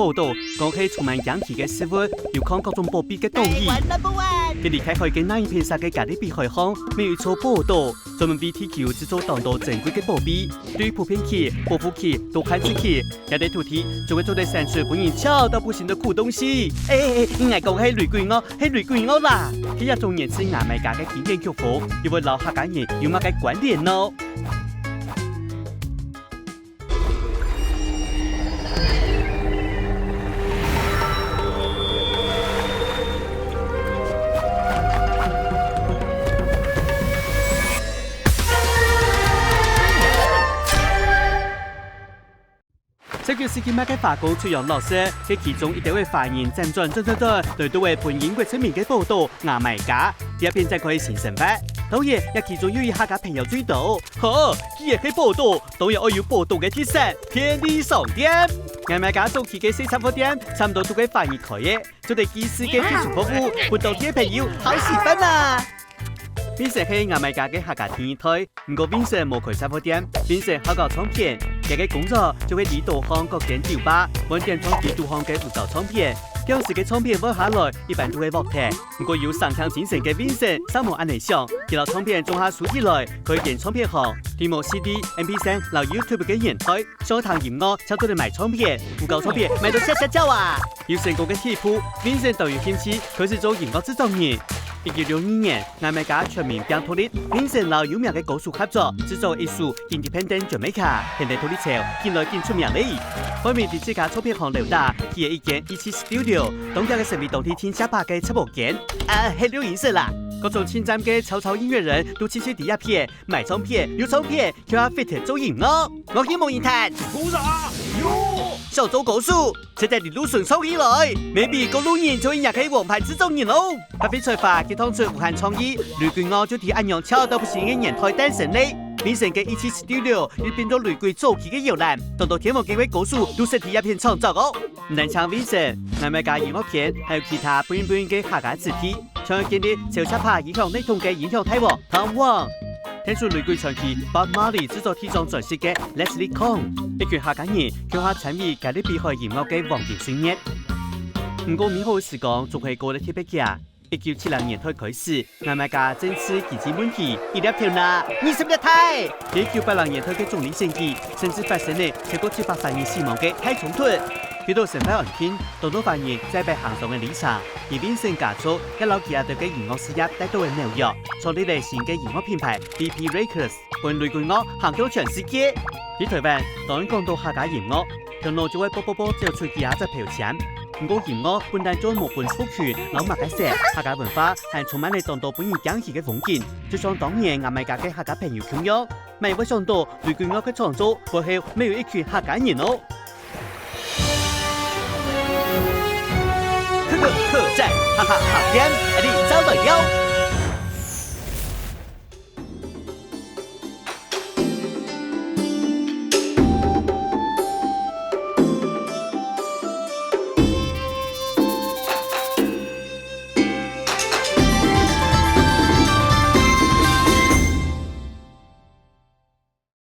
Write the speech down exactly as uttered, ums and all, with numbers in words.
寶島，講係充滿驚奇个事物，有囥各種寶貝个島嶼。在離開海个另一片山个加勒比海項，乜有一座寶島，專門為地球製造當多珍貴个寶貝。對於普遍區、保護區到限制區，這塊土地就會做得產出分人笑到不行个酷東西。哎哎哎，𠊎講係雷鬼鱷，係雷鬼鱷啦！係這種源自牙買加个經典曲風，又會摎客家人有麼个關聯呢？ 十九世紀末个華工崔楊老師，係其中一兜个華人輾轉轉轉轉，來到个分英國殖民个寶島牙買加，在這片展開新生活。當然，也其中有佢客家朋友最多。好，既然係寶島，當然愛有寶島个特色，便利商店。牙買加早期个細雜貨店，差毋多就係華人開个，做得寄食个寄宿服務，分當地个朋友好食飯啊！Vincent係牙買加个客家第二代，毋過Vincent無開雜貨店，Vincent好搞唱片，佢个工作就係在島項各間酒吧，換典藏基督項个烏膠唱片。當時个唱片換下來，一般都係樂壇，毋過有省錢精神个Vincent，嗄無恁呢想，佢摎唱片總下收起來，開間唱片行。在無CD、MP三摎YouTube个年代， 想聽音樂，就做得買唱片，烏膠唱片賣到削削叫啊！有成功个第一步，Vincent就有興趣開始做音樂製作人。一九六二年，牙買加全民病獨立，Vincent摎有名个歌手合作，製作一首《Independent Jamaica》，現代獨立潮緊來緊出名咧。外面在自家唱片行樓底，起了一間E七Studio，當下个成為當地天下吧个直播間。啊，係錄音室啦！各種清站个潮潮音樂人都聚集在這片，買唱片、錄唱片， 就愛fit做音樂，樂器無人彈。鼓掌！有！想做歌手，就在這路順上起來，maybe過路人就係若个王牌製作人囉。發揮才華，激盪出無限創意，雷鬼鱷就在恁樣潮到不行个年代誕生咧。Vincent个E七Studio又變做雷鬼早期个搖籃，當多天王級个歌手都識在這片創作哦。毋單淨Vincent，牙買加音樂圈還有其他不一般个客家子弟， 像建立潮州話影響系統个影響大王Tom Wong，天主雷鬼傳奇Bob Marley製作第一張專輯个Leslie Kong，一群客家人共下參與加勒比海音樂个黃金歲月。毋過美好个時光總係過得特別遽。一九七零年代開始，牙買加政治經濟問題一粒跳啦，二十粒大。一九八零年代个總理選舉，甚至發生了超過七百萬人死亡个大衝突。為到生活安定，當多華人在北行上个里程， 而Vincent家族也摎佢兜个音樂事業帶到了紐約，創立了新个音樂品牌B P Records，分雷鬼樂行向全世界。在台灣，當講到客家音樂，頭腦就會啵啵啵走出幾下隻標籤。毋過音樂本來就無分族群摎麼个色，客家文化還充滿了當多分人驚喜个風景，就像當年牙買加个客家朋友共樣，乜會想到雷鬼樂个創作背後乜有一群客家人哦。 客客客棧，哈哈哈店，𠊎兜正來尞。